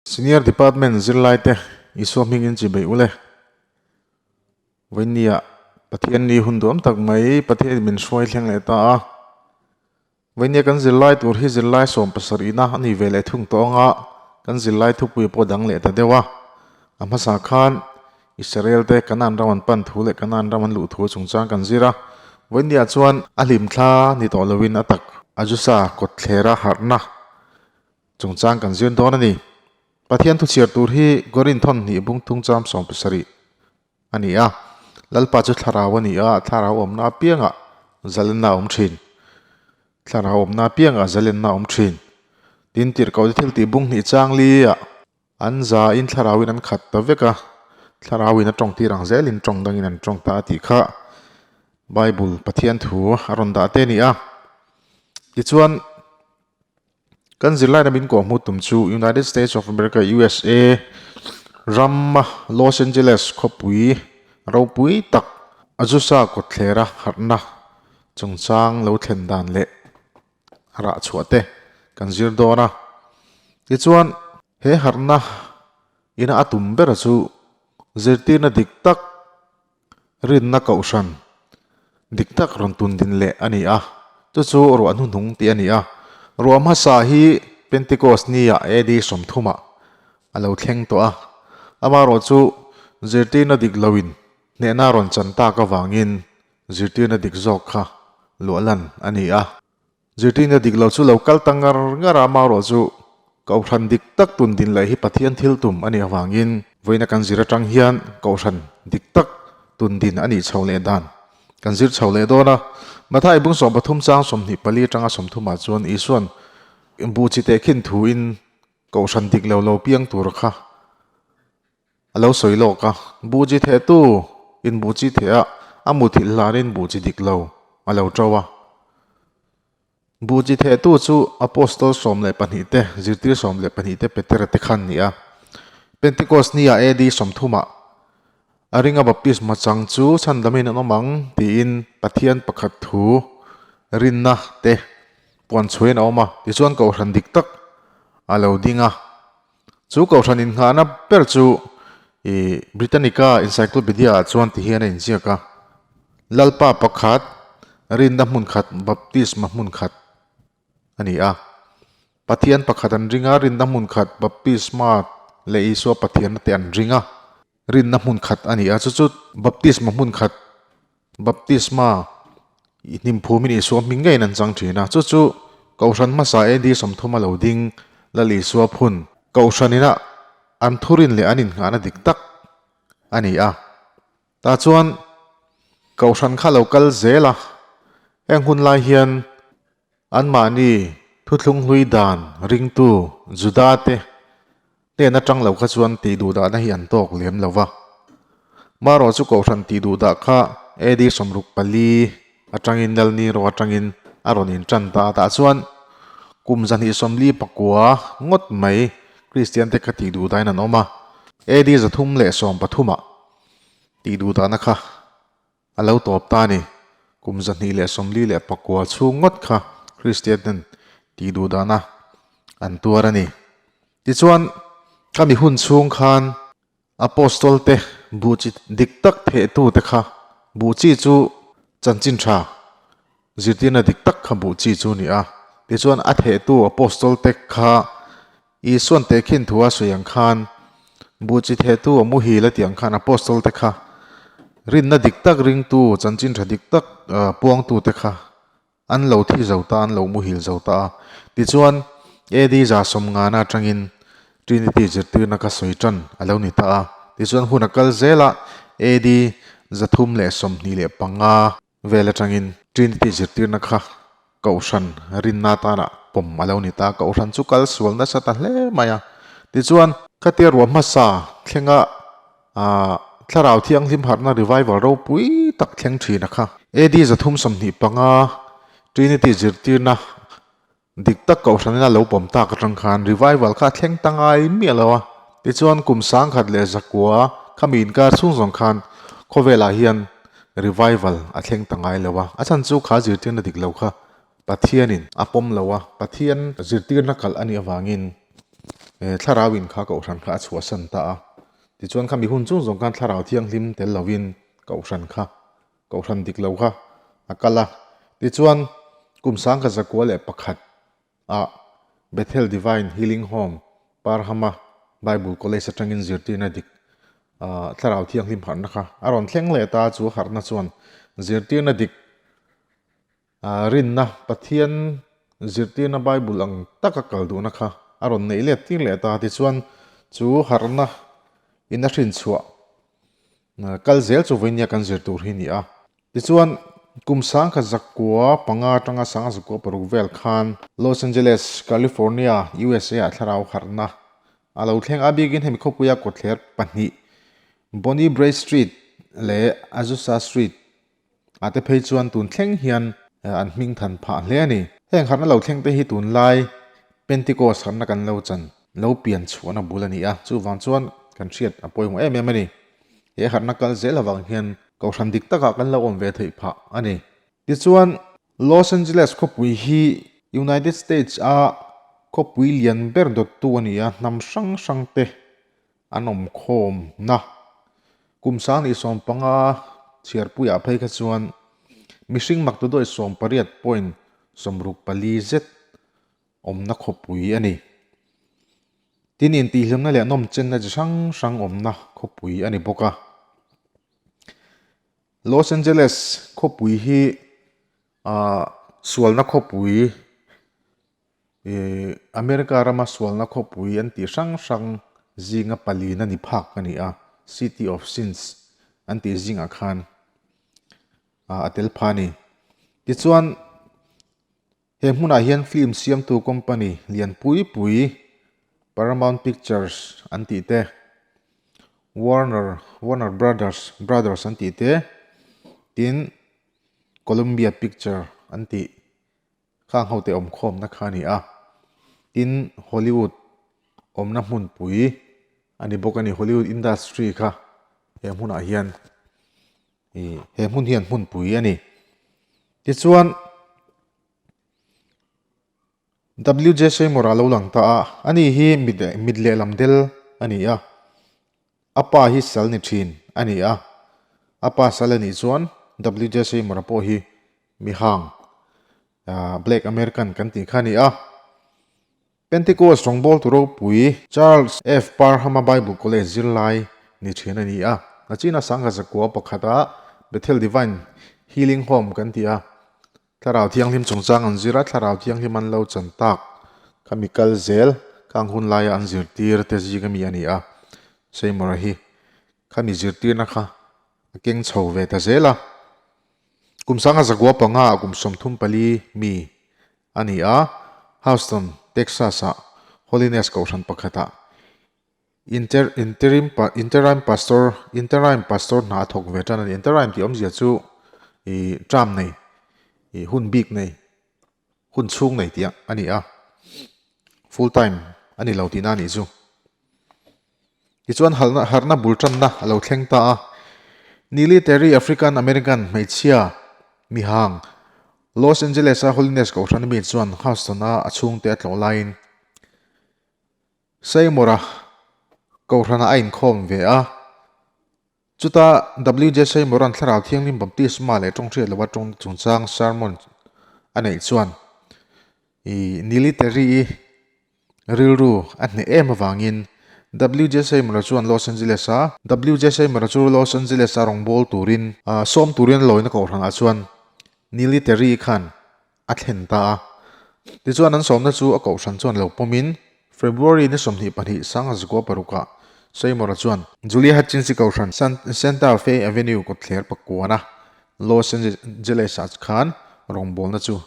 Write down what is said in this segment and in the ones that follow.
Senior Department zirlaite Isua hmingin chi beih ule. Vawinia Pathian ni hun duam tak mai Pathianin min hruai thleng leh ta a. Vawinia kan zirlai tur hi zirlai 70na a ni ve leh thung tawh anga kan zirlai thupui pawh dang leh ta deuh a. A hmasa khan Israel te Kanaan ram an pan thu leh Kanaan ram an luh thu chungchang kan zir a. Vawinia chuan a hlimthla ni tawh loin a tak Azusa kawtthlera harhna Chungchang kan zir dawn a ni. Pathian thuchhiar tur hi Korinth thawn hnih bung tung cham 70 a ni a. Lalpa chu thlarau a ni a, thlarau awmna apiangah zalenna a awm thin. Thlarau awmna apiangah zalenna a awm thin. Tin, tirhkohte thil tih bung hnih chang li ah an za in thlarauin an khat ta vek a, thlarauin a tawng tir ang zelin tawng dangin an tawng ta a tih kha Bible Pathian thu a rawn dah te a ni a. Tichuan. Kan zirlaina min kawhhmuh tum chu United States of America, USA, rama Los Angeles khawpui ropui tak Azusa kawtthlera harhna chungchang lo thlen dan leh rah chhuah te kan zir dawn a. Tichuan, he harhna ina a tum ber chu zirtirna dik tak Rinna kohhran dik tak rawn tun din leh a ni a, chu chu ruah hnuhnung tih a ni a. Ruah hmasa hi Pentecost nia AD 30 ah a lo thleng tawh a, amaherawh chu zirtirna dik loin hnehna rawn chan tak avangin zirtirna dik zawk kha luahlan a ni a. Zirtirna dik lo chu lo kal ta ngar ngar a, amaherawh chu Kohhran dik tak tun din leh hi Pathian thil tum a nih avangin vawiina kan zir atang hian Kohhran dik tak tun din a nih chho leh dan kan zir chho leh dawn a. Mathai bung 13 chang 24 atanga 30 ah chuan Isua'n buh chi tehkhin thuin Kohhran dik lo lo piang tur kha A lo sawi lawk a, buh chi thehtu in buh chi theh a, a muthilh hlanin buh chi dik lo a lo ṭo a. Buh chi thehtu chu Apostol 12 te, zirtir 12 te Petera te khan ni a. Pentecost nia AD 30 ah a ringa baptisma chang chu chhandamin an awm ang tiin Pathian pakhat thu rinna te puan chhuain a awm a, tichuan kohhran dik tak a lo ding a. Chu kohhran innghahna ber chu ih Britannica Encyclopedia ah chuan ti hian a inziak a, Lalpa pakhat, rinna hmun khat, baptisma hmun khat a ni a. Pathian pakhat an ring a, rinna hmun khat, baptisma leh Isua Pathianna te an ring a, rinna hmun khat a ni a. Chu chu baptisma hmun khat, baptisma ih hnim phumin Isua hming ngeiin an chang thin a. Chu chu Kohhran hmasa AD 30 a lo ding Lal Isua phun Kohhran ina an thurin leh an innghahna dik tak a ni a. Tah chuan Kohhran kha lo kal zel a, heng hun lai hian anmahni thuthlung hlui dan ringtu Juda te hnen atang lo kha chuan tih duhdahna hi an tawk lem lo va. Marawh chu Kohhran tih duhdah kha AD 64 atangin Lalniro atangin a rawn intan ta a, tah chuan kum 249 ngawt mai Kristian te kha tih duhdahin an awm a, AD 313 ah tih duhdahna kha A lo tawp ta a ni. Kum 249 chhung ngawt kha Kristian ten tih duh dahna an tuar a ni. Tichuan, khami hun chhung khan Apostol te buh chi dik tak thehtu te kha buh chi chu chanchin tha zirtirna dik tak kha buh chi chu a ni a. Tichuan, a thehtu Apostol te kha Isua'n tehkhin thu a sawi ang khan, buh chi thehtu a muhil a tih ang khan Apostol te kha rinna dik tak ringtu, chanchin tha dik tak puangtu te kha an lo thi zo ta, an lo muhil zo ta a. Tichuan, AD 150 atangin Trinity zirtirna kha sawi tan a lo ni ta a. Tichuan, hun a kal zel a, AD 325 Vel atangin Trinity zirtirna kha Kohhran rinna atana pawm a lo ni ta. Kohhran chu kal sual nasa ta hle mai a. Tichuan, khatia ruah hmasa thlenga Thlarau Thianghlim harhna revival ropui tak thleng thin a kha. AD 325 Trinity zirtirna dik tak Kohhranin a lo pawm tak atang khan revival kha a thleng ta ngai miah lo a. Tichuan kum 1900 khami inkar chhung zawng khan khawvelah hian revival a thleng ta ngai lo a. A chhan chu kha zirtirna dik lo kha Pathianin a pawm lo a, Pathian zirtirna kalh a nih avangin. Thlarau in kha Kohhran kha a chhuahsan ta a. Tichuan khami hun chung zawng khan Thlarau Thianghlim tel lovin Kohhran kha, Kohhran dik lo kha a kal a. Tichuan kum sangkhat zakua leh pakhat ah Bethel Divine Healing Home, Parham-a Bible College atangin zirtirna dik Thlarau Thianghlim harhna kha a rawn thleng leh ta a, chu harhna chuan zirtirna dik Rinna, Pathian zirtirna Bible ang taka kal duhna kha a rawn neih let tir leh ta. Tichuan, chu harhna in a hrinchhuah kal zel chu vawinia kan zir tur hi a ni a. Tichuan, kum sangkhat zakua panga atanga sangha zakua paruk vel khan Los Angeles, California, USA ah thlarau harhna a lo thleng a. Bikin hemi khawpuia kawtthler pahnih Bonnie Brae Street leh Azusa Street A te phei chuan tun thleng hian an hming than phah hle a ni. Heng harhna lo thleng te hi tunlai Pentecost harhna kan lo chan lo pian chhuahna bul a ni a, chuvang chuan kan hriat a pawimawh em em a ni. He harhna kal zel avang hian kohhran dik takah kan lo awm ve theih phah a ni. Tichuan, Los Angeles khawpui hi United States a khawpui lian ber dawttu a ni a, hnam hrang hrang te An awm khawmna kum sang nih 15 chhiarpuiah phei kha chuan mihring maktudawi 18 point 64 zet awmna khawpui a ni. Tin, intihhlimna leh nawmchenna chi hrang hrang awmna khawpui a ni bawk a. Los Angeles khawpui hi sualna khawpui America rama sualna khawpui an tih hrang hrang zinga palina ni phak a ni a, City of Sins an tih zingah khan a tel pha a ni. Tichuan he hmunah hian film siamtu company lian pui pui Paramount Pictures an tih te, Warner Warner Brothers Brothers an tih te, tin Columbia Picture an tih Khang hote awm khawmna kha a ni a, tin Hollywood awmna hmunpui a ni bawk a ni. Hollywood industry kha he hmunah hian ih he hmun hian hmunpui a ni. Tichuan WJ Seymour a lo lang ta a, ani hi mit mit lehlam del a ni a. A pa hi sal ni thin a ni a, a pa sal a nih chuan WJ Seymour-a pawh hi mi hang, Black American kan tih kha a ni a. Pentecost rawngbawltu ropui Charles F. Parham-a Bible College zirlai ni thin a ni a. Nachina sangha zakua pakhata Bethel Divine Healing Home kan ti a, Thlarau Thianghlim chungchang an zir a, Thlarau Thianghlim an lo chan tak kha mi kal zel khang hun laia an zirtir te zing ami a ni a, Seymour-a hi kha mi zirtirna kha a keng chho ve ta zel a. Kum sanga zakua panga ah kum 34 mi a ni a, Houston, Texas-ah Holiness Kohhran pakhatah Inter interim interim pastor interim pastor hna a thawk ve tan a ni. Interim tih awmzia chu ih term nei ih hun bik nei hun chhung nei tih a ni a, full time a ni lo tihna a nih chu. Tichuan halhna harhna bul tanna a lo thleng ta a, Neely Terry African American hmeichhia mihang Los Angeles a Holiness Kohhran mi chuan Houston a a chhungte a tlawh laiin Seymour-a Kohhranah a inkhawm ve a. Chuta WJ Seymour-a'n Thlarau Thianghlim Baptisma leh Tawng Hriat Lova Tawng chungchang sermon a neih chuan i Neely Terry-i rilru a hneh em avangin WJ Seymour-a chuan Los Angeles-a WJ Seymour-a chu Los Angeles-a rawngbâwl turin sawm turin a lawina Kohhranah chuan Neely Terry-i khan a thlen ta a. Tichuan an sawmna chu a kohhran chuan lo pawmin February ni 22 sangha parukah Seymour-a chuan Julia Hutchins-i kohhran Santa Fe Avenue kawtthler pakuana Los Angeles-ah khan rawngbawlna chu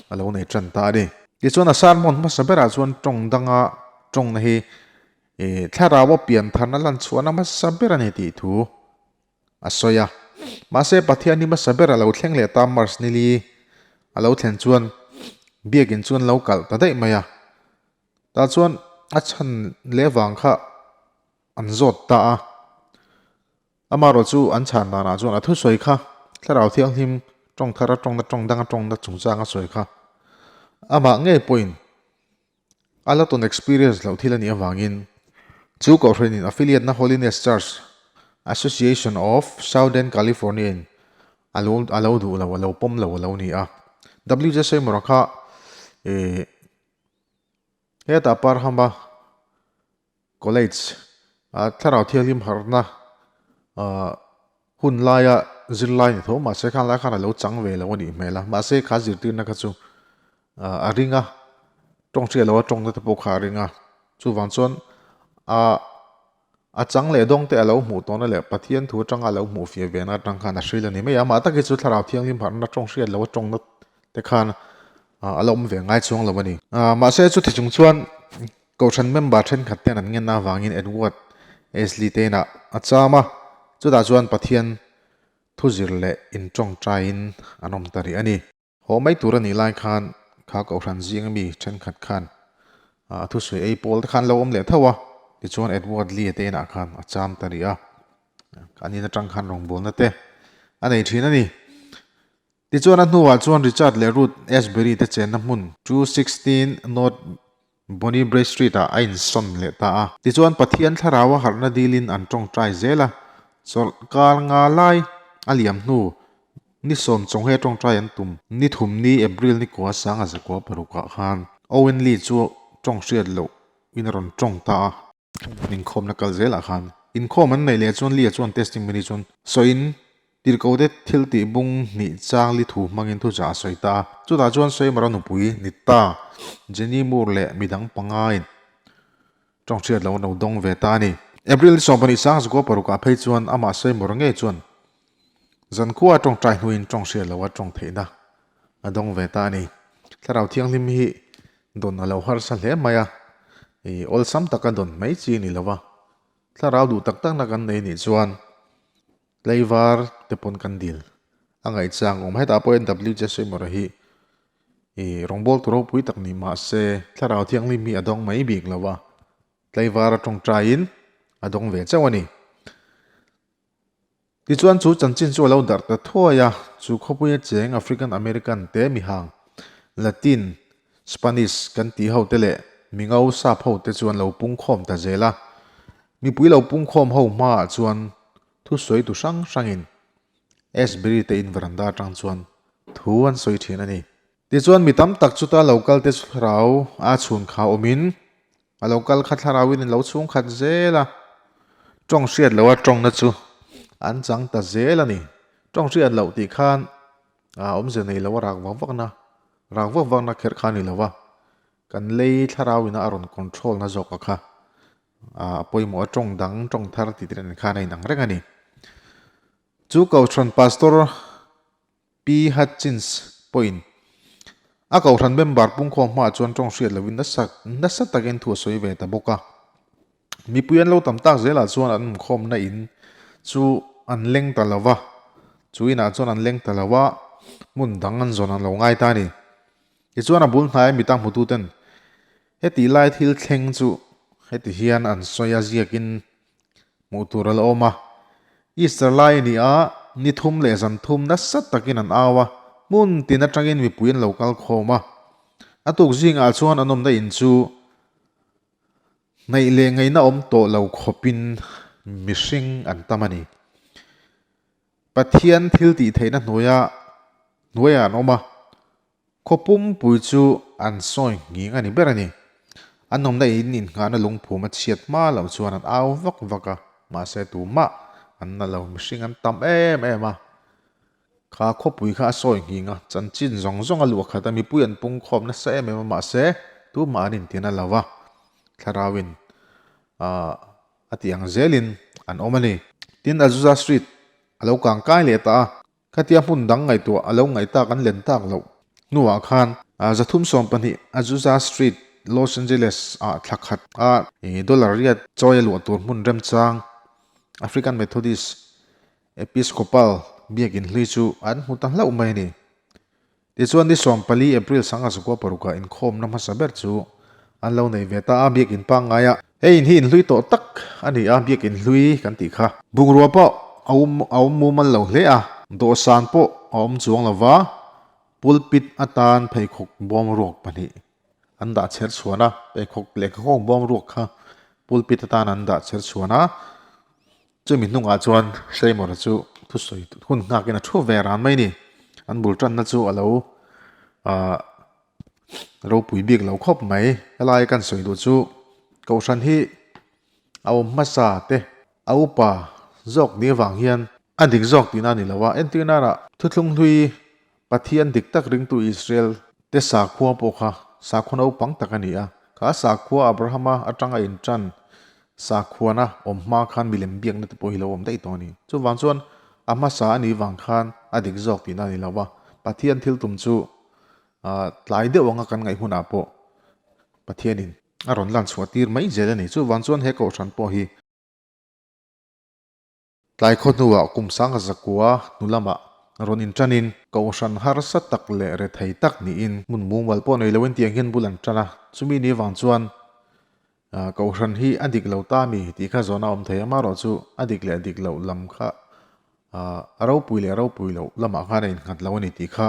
a lo nei tan ta a ni. Tichuan a sermon hmasa berah chuan tawng danga tawngna hi thlarau a pian tharna lan chhuahna hmasa ber a ni tih thu a sawi a. Mahse, Pathian hi hmasa ber a lo thleng leh ta Mars nili a lo thlen chuan biakin chu an lo kalh ta daih mai a. Tah chuan a chhan leh vang kha an zawt ta a. Amaherawh chu an chhan danah chuan a thusawi kha Thlarau Thianghlim tawng thar a tawngna tawng dang a tawngna chungchang a sawi kha amah ngei pawhin. A la tawn experience loh thil a nih avangin chu Kohhranin affiliate na Holiness Church Association of Southern California in a lo a lo duh lo, a lo pawm lo a lo ni a. WJ Seymour-a kha eh hetah Parham-a College a thlarau thianghlim harhna ah hun laia zirlai ni tho mahse khan lai khan a lo chang ve lo a nih hmel a, mahse kha zirtirna kha chu ah a ring a, tawng hriat loh a tawngna te pawh kha a ring a, chuvang chuan ah a chang leh dawng te a lo hmuh tawhna leh Pathian thu atanga a lo hmuh fiah ve na atang khan a hril a ni mai a, amah tak hi chu thlarau thianghlim harhna tawng hriat loh a tawngna te khan ah a la awm ve ngai chuang lo a ni. Ah mahse chuti chung chuan Kohhran member thenkhat ten an ngenna avangin Edward Ashley te inah a cham a, chutah chuan Pathian thuzir leh intawngtaiin an awm ta rih a ni. Haw mai tur a nih lai khan kha Kohhran zinga mi thenkhat khan a thusawi ei pawl te khan lo awm leh tho a, tichuan Edward Lee-a te inah khan a cham ta rih a, an in atang khan rawngbawlna te a nei thin a ni. Tichuan a hnuah chuan Richard leh Ruth Asbury te chenna hmun 216 North Bonnie Brae Street ah a insawn leh ta a. Tichuan Pathian thlarau a harhna dilin an tawngtai zel a, chawlhkar nga lai a liam hnu ni 10 he tawngtai an tum. Ni thum ni April ni kua sanga zakua parukah khan Owen Lee chu tawng hriat loh in a rawn tawng ta a. Inkhawmna kal zelah khan inkhawm an neih leh chuan Lia chuan testimony chuan sawiin tirhkote thil tih bung hnih chang li thu hmangin thuchah a sawi ta a. Chutah chuan Sawimara nupui ni ta Jenny Moore leh midang pangain tawng hriat loh an lo dawng ve ta a ni. April ni 12 sang zakua parukah phei chuan amah Sawimara ngei chuan zankhua tawngtai hnuin tawng hriat loh a tawng theihna a dawng ve ta a ni. Thlarau Thianghlim hi Dawn a lo harsa hle mai a, i awlsam taka dawn mai chi a ni lo va, thlarau duh tak takna kan nei nih chuan tlaivar te pawn kan dil a ngaihchang awm. Hetah pawh hian WJ Seymour-a hi i rawngbawltu ropui tak ni mah se thlarau thianghlim hi a dawng mai bik lo va, tlaivar a tawngtaiin a dawng ve chauh a ni. Tichuan chu chanchin chu a lo darh ta thuai a, chu khawpuia cheng African American te mihang, Latin, Spanish kan tih ho te leh mingo sap ho te chu an lo pungkhawm ta zel a. Mipui lo pungkhawm ho hmaah chuan thusawi tu hrang hrangin Asbury te in veranda atang chuan thu an sawi thin a ni. Tichuan mi tam tak chuta lo kal te chu thlarau a chhun kha awmin A lo kal kha thlarauin an lo chhung khat zel a, tawng hriat loha tawngna chu an chang ta zel a ni. Tawng hriat loh tih khan a awmze nei lo a rak vak vakna, rak vak vakna kher kha a ni lo va, kan lei thlarauin a rawn control na zawk a kha a pawimawh a, tawng dang, tawng thar tih te nen khan a inang reng a ni. Chu Kohhran Pastor Pi Hutchins pawhin a kohhran member pungkhawm hmaah chuan tawng hriat lohin nasa nasa takin thu a sawi ve ta bawk a. Mipui an lo tam tak zelah chuan an awmkhawmna in chu an leng ta lo va, chu inah chuan an leng ta lo a, hmun dang an zawn an lo ngai ta a ni. Tichuan a bul hnaia mi tang hmututen heti lai thil thleng chu heti hian an sawi a ziakin Hmuh tur a la awm a. Easter lai a ni a, ni thum leh zan thum nasa takin an au a, hmun tin atangin mipui an lo kal khawm a. A tuk zingah chuan an awmna in chu hnaih leh ngaihna awm tawh lo khawpin mihring an tam a ni. Pathian thil tih theihna hnuaia hnuaiah an awm a. Khaw pumpui chu an sawi nghing a ni ber a ni. An awmna in innghahna lungphum a chhiat hma loh chuan an au vak vak a, mahse tumah an na lo, mihring an tam em em a. Kha khawpui kha a sawi nghing a, chanchin zawng zawng a luah khat a, mipui an pungkhawm nasa em em a, mahse tumah an intina lo va, thlarauin a tih ang zelin an awm a ni. Tin, Azusa Street a lo kangkai leh ta a. Khatia hmun dang ngaihtuah a lo ngaih tak an len tak loh hnuah khan 312 Azusa Street, Los Angeles ah thla khat a dollar riat chawi a luah tur hmun remchang African Methodist Episcopal biakin hlui chu an hmu ta hlauh mai a ni. Tichuan ni 14 April 1906 ah inkhawmna hmasa ber chu an lo nei ve ta a biakin pangngai a. Hei in hi inhlui tawh tak a ni a, biakin hlui kan tih kha. Bungrua pawh a awm a awm mumal lo hle a, dawhsan pawh a awm chuang lo va, pulpit atan pheikhawk bawm ruak pahnih. an dah chher chhuan a, pheikhawk lehkha khawng bawm ruak kha pulpit atan an dah chher chhuan a. Chumi hnungah chuan Seymour-a chu thusawi hun nghakin a thu ve ran mai a ni. An bul tanna chu a lo ah ropui bik lo khawp mai. Helai kan sawi duh chu Kohhran hi a awm hmasa te a upa zawk ni avang hian a dik zawk tihna a ni lo a. Entir nana thuthlung hlui Pathian dik tak ringtu Israel te sakhua pawh kha sakhua naupang tak a ni a. Kha sakhua Abrahama atanga intan sakhuana awm hma khan milem biakna te pawh hi lo awm daih tawh a ni. Chuvang chuan a hmasa a nih vang khan a dik zawk tihna a ni lo va. Pathian thil tum chu tlai deuh anga kan ngaih hunah pawh Pathianin a rawn lan chhuah tir mai zel a ni. Chuvang chuan he kohhran pawh hi. Tlai khaw hnuah kum sanga zakua hnu lamah rawn inṭanin kohhran harsa tak leh rethei tak niin hmun mumal pawh nei loin tiang hian bul an ṭan a. Chumi ni vang chuan kohhran hi a dik lo ta mi tih kha zawhna a awm thei a, amaherawh chu a dik leh dik loh lam kha a ropui leh ropui loh lamah khan a innghat lo a ni tih kha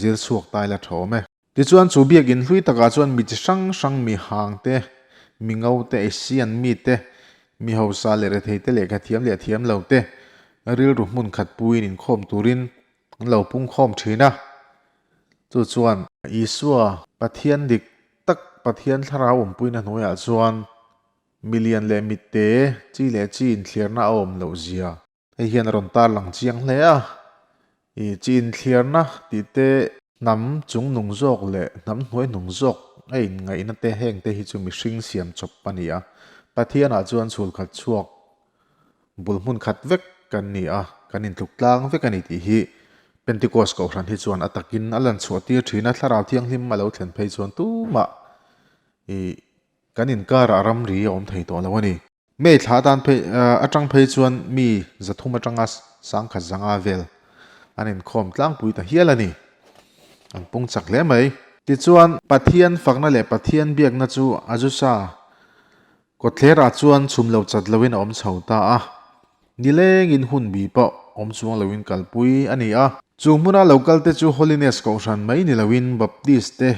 zir chhuak ta ila ṭha awm e. Tichuan chu biakinn hlui takah chuan mi chi hrang hrang mi hang te, mi ngo te, Asian mi te, mi hausa leh rethei te lehkha thiam leh thiam lo te rilru hmun khat puiin inkhawm turin an lo pungkhawm thin a. Chu chuan Isua Pathian dik tak Pathian thlarau awmpuina hnuaiah chuan milian leh mitte, chi leh chi inthliarna a awm loh zia Hei hian a rawn tar lang chiang hle a, i chi inthliarna tih te, hnam chung nung zawk leh hnam hnuai hnung zawk a inngaihna te heng te hi chu mihring siam chawp a ni a, Pathianah chuan chhul khat chhuak bul hmun khat vek kan ni a, kan intluk tlang vek a ni tih hi Pentecost Kohhran hi chuan a takin a lan chhuah tir thin a, Thlarau Thianghlim a lo thlen phei chuan tumah i kan inkarah ramri a awm thei tawh lo a ni. May thla atan phei atang phei chuan mi 300 atanga sangkhat zanga vel an inkhawm tlangpui ta hial a ni. An pung chak hle mai. Tichuan, Pathian fakna leh Pathian biakna chu Azusa kawtthlerah chuan chhum lo chat loin a awm chho ta a. Nilengin hun bi pawh awm chuang loin kalpui a ni a. Chu hmuna lo kalte chu Holiness Kohhran mai ni loin Baptist te,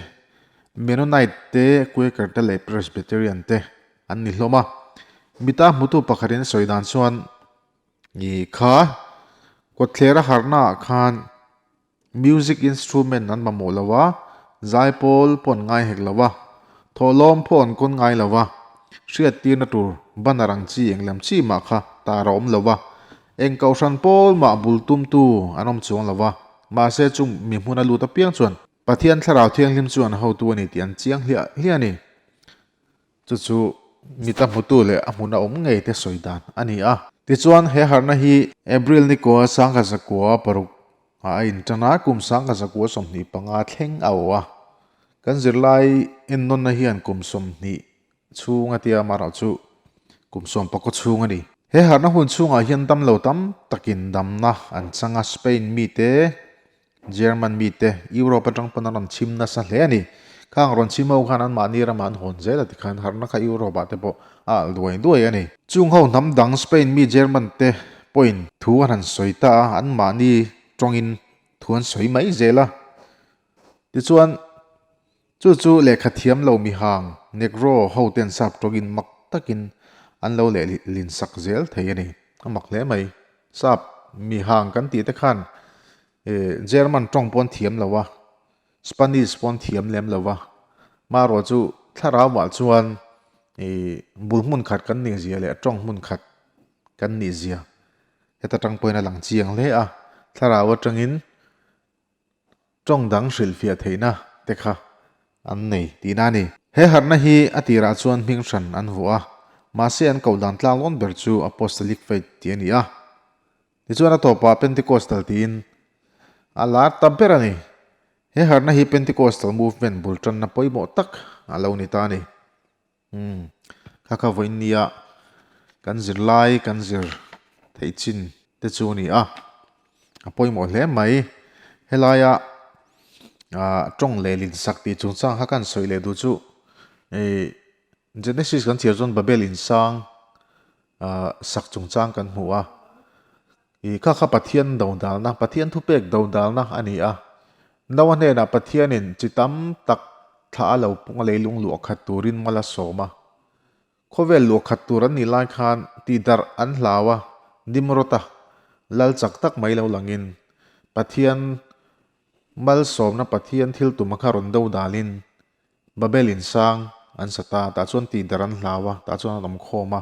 Mennonite te, Quaker te leh Presbyterian te An ni hlawm a. Mita hmutu pakhatin sawi dan chuan i kha kawtthler a harhna ah khan music instrument an mamawh lo a, zaipawl pawh an ngai hek lo a, thawhlawm pawh an kawn ngai lo a, hriattirna tur banner ang chi eng lem chi mah kha tar a awm lo a, eng kohhran pawl mah bul tumtu an awm chuang lo a, mahse chu mi hmuna lut apiang chuan Pathian Thlarau Thianghlim chu an hotu a ni tih an chiang hliah hliah a ni. Chu chu mita hmutu leh a hmuna awm ngei te sawi dan a ni a. Tichuan, he harhna hi April nikua 1906 ah a intan a, kum 1925 thleng a awh a. Kan zirlai ennawnna hian kum 20 chhung a tia, amaherawh chu kum sawmpakaw chhung a ni. He harhna hun chhungah hian damlo tam takin damna an chang a, Spain mite German mite Europe atang pawn an rawn chhim nasa hle a ni. Khang rawn chhim ho khan anmahni ramah an hawn zel a tikhan harhna kha Europe ah te pawh a alh duai duai a ni. Chung ho hnam dang Spain mi German te pawhin thu an han sawi ta a, anmahni tawngin thu an sawi mai zel a. Tichuan chu chu lehkha thiam lo mihang Negro ho ten sap tawngin mak takin an lo lehlin sak zel thei a ni. A mak hle mai. Sap mihang kan tih te khan German tawng pawn thiam lo a, Spanish pawn thiam lem lo a, marawh chu thlarauah chuan bul hmun khat kan nih zia leh tawng hmun khat kan nih zia heta tang pawhin a lang chiang hle a, thlarau atangin Tawng dang hrilhfiah theihna te kha an nei tihna a ni. He harhna hi a tirah chuan hming hran an vuah a, mahse an koh dan tlang lawn ber chu Apostolic Faith tih a ni a. Tichuan a tawpah Pentecostal tiin a lar ta ber a ni. He harhna hi Pentecostal movement bul tanna pawimawh tak a lo ni ta a ni. Umm, kha kha vawiin nia kan zirlai kan zir theih chin te chu a ni a, a pawimawh hle mai. Helaia ah tawng leh linsak tih chungchang kha kan sawi leh duh chu ih Genesis kan chhiar chuan Babel insang ah sak chungchang kan hmu a, ih kha kha Pathian dodalna Pathian thupek dodalna a ni a, Noah hnenah Pathianin chi tam tak. thla a lo pung a leilung luah khat turin mal a sawm a. Khawvel luah khat tur an nih lai khan tihdarh an hlau a, Nimrod-a lal chak tak mai lo langin Pathian malsawmna Pathian thil tuma kha rawn do dalin Babel in sang an sa ta, tah chuan tihdarh an hlau a, tah chuan an awm khawm a.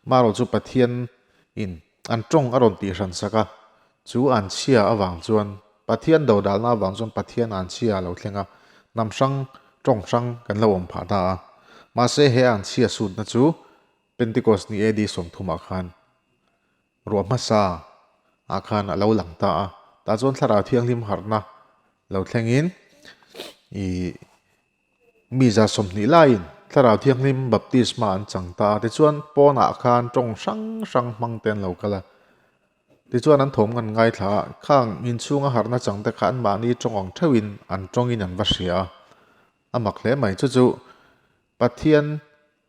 Marawh chu Pathian in an tawng a rawn tihhran sak a, chu an chhia avang chuan Pathian dodalna avang chuan Pathian an chhia a lo thleng a, hnam hrang tawng hrang kan lo awm phah ta a. Mahse he an chhia sutna chu Pentecost ni AD 30 ah khan ruah hmasa ah khan a lo lang ta a, tah chuan Thlarau Thianghlim harhna lo thlengin ih mi 120 laiin Thlarau Thianghlim baptisma an chang ta a, tichuan pawnah khan tawng hrang hrang hmang te an lo kal a, tichuan an thawm ngan ngaithla a, khang inchhunga harhna chang te kha anmahni tawng ang theuhin an tawngin an va hria a, a mak hle mai chu chu Pathian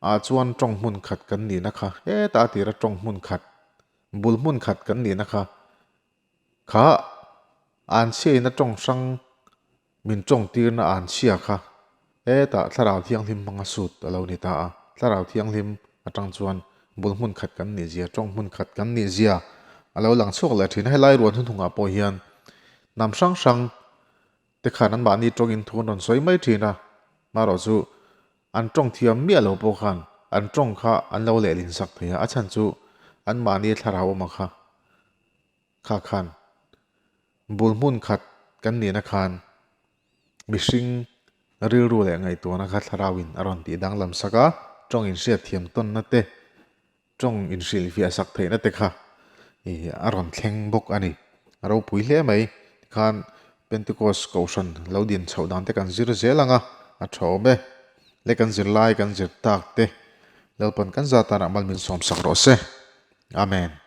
ah chuan tawng hmun khat kan nihna kha heta a tira tawng hmun khat, bul hmun khat kan nihna kha kha an chhiaina tawng hrang min tawng tirna an chhia kha hetah Thlarau Thianghlim hmanga sut a lo ni ta a. Thlarau Thianghlim atang chuan bul hmun khat kan nih zia, tawng hmun khat kan nih zia a lo lang chhuak leh thin a. Helai ruan hnuhnungah pawh hian hnam hrang hrang te khan anmahni tawngin thu an rawn sawi mai thin a, marawh chu an tawng thiam miah lo pawh khan an tawng kha an lo lehlin sak thei a, a chhan chu anmahni thlarau awm a kha kha khan bul hmun khat kan nihna khan mihring rilru leh ngaihtuahna kha thlarauin a rawn tih danglam sak a, tawng inhriat thiam tawnna te Tawng inhrilhfiah sak theihna te kha ih a rawn thleng bawk a ni. A ropui hle mai. Tikhan Pentecost Kohhran lo din chhoh dan te kan zir zel ang a, a tha awm e. Le kan zir lai kan zir tak te Lalpan kan za tanah mal min sawm sak rawh se. Amen.